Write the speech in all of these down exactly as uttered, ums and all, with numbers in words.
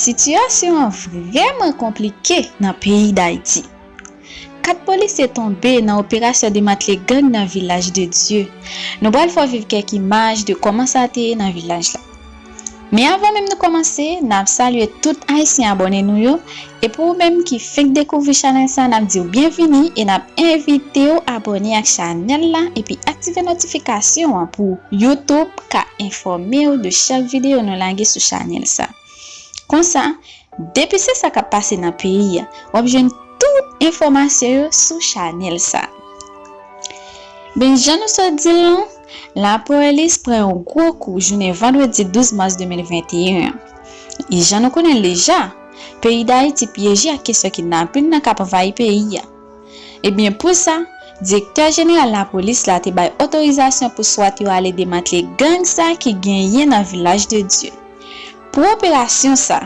Sitiyasyon an vrèman konplike nan peyi Dayiti. Kat polisye tonbe nan operasyon demantle gang nan Vilaj de Dye. Nou pral fè w viv kèk imaj de kòman sa te ye nan vilaj la. Men avan menm nou kòmanse, n ap salye tout Ayisyen abòne nou yo. E pou ou menm ki fenk dekouvri chanèl sa, n ap di w byenvini e n ap envite w abòne ak chanèl la epi aktive notifikasyon an pou YouTube ka enfòme w de chak videyo nou lage sou chanèl sa. Konsa, depi se sa k ap pase nan peyi a, w ap jwenn tout enfòmasyon yo sou chanèl sa. Ben, jan nou sot di l lan, lapolis pran yon gwo kou jounen vandredi douz mas de mil venteyen an. E jan nou konnen l deja, peyi Dayiti pyeje ak kesyon kidnaping nan k ap anvayi peyi a. Ebyen, pou sa, direktè jeneral lapolis la te bay otorizasyon pou swat yo ale demantle gang sa ki genyen nan Vilaj de Dye. Pou operasyon sa,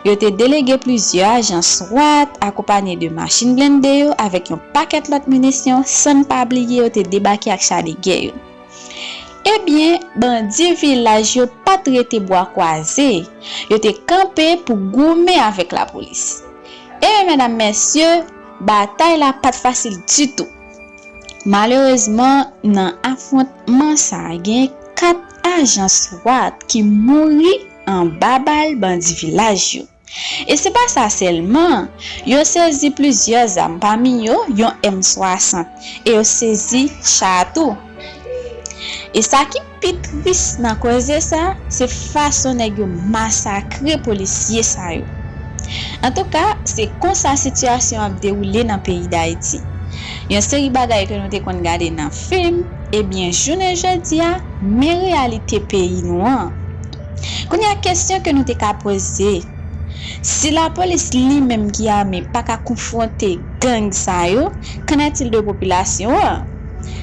yo te delege plizyè ajan swat akonpanye de machin blende yo avèk yon pakèt lòt minisyon, san n pa bliye yo te debake ak cha de gè yo. Ebyen, bandi vilaj yo pa t rete bwa kwaze, yo te kanpe pou goumen avèk lapolis. E medam, mesye, batay la pa t fasil ditou. Malerezman, nan afwontman sa, gen kat ajan swat ki mouri anba bal bandi vilaj yo. E se pa sa sèlman, yo sezi plizyè zam, pami yo yon M swasant, e yo sezi cha a tou. E sa ki pi tris nan koze sa, se fason nèg yo masakre polisye sa yo. Antouka, se konsa sitiyasyon ap dewoule nan peyi Dayiti. Yon seri bagay ke nou te konn gade nan fim, ebyen, jounen jodi a, men reyalite peyi nou an. Kounye a, kesyon ke nou te ka poze, si lapolis li menm ki ame pa ka konfwonte gang sa yo, qu'en est-il de popilasyon an?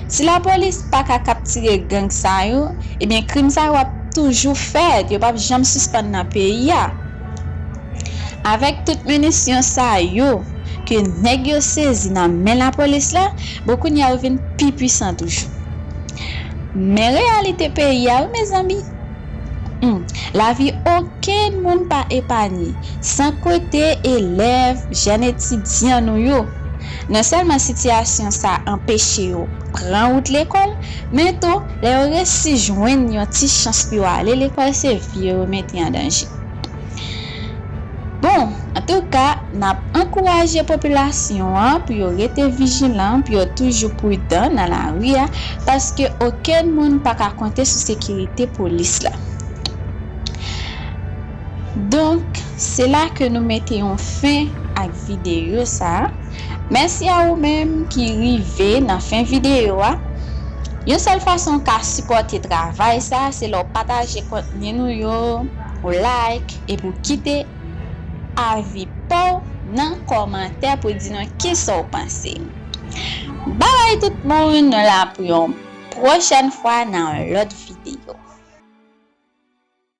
Si lapolis pa ka kaptire gang sa yo, ebyen, krim sa yo ap toujou fèt, yo p ap janm sispann nan peyi a. Avèk tout minisyon sa yo ke nèg yo sezi nan men lapolis la, bon, kounye a yo vin pi pwisan toujou. Men reyalite peyi a, wi, mezanmi. Hmm, lavi okenn moun pa epanye, san kote elèv, jèn etidyan nou yo. Non sèlman sitiyasyon sa anpeche yo pran wout lekòl, men tou, lè yo resi jwenn yon ti chans pou yo ale lekòl, se vi yo yo mete an danje. Bon, antouka, n ap ankouraje popilasyon an pou yo rete vijilan, pou yo toujou pridan nan lari a, paske okenn moun pa ka konte sou sekirite polis la. Donk, se la ke nou mete yon fen ak videyo sa a. Mèsi a ou menm ki rive nan fen videyo a. Yon sèl fason w ka sipòte travay sa a, se lè w pataje kontni nou yo, ou like, epi w kite avi pa w nan kòmantè pou di nou kisa w panse. Babay tout moun, nou la pou yon pwochèn fwa nan yon lòt videyo.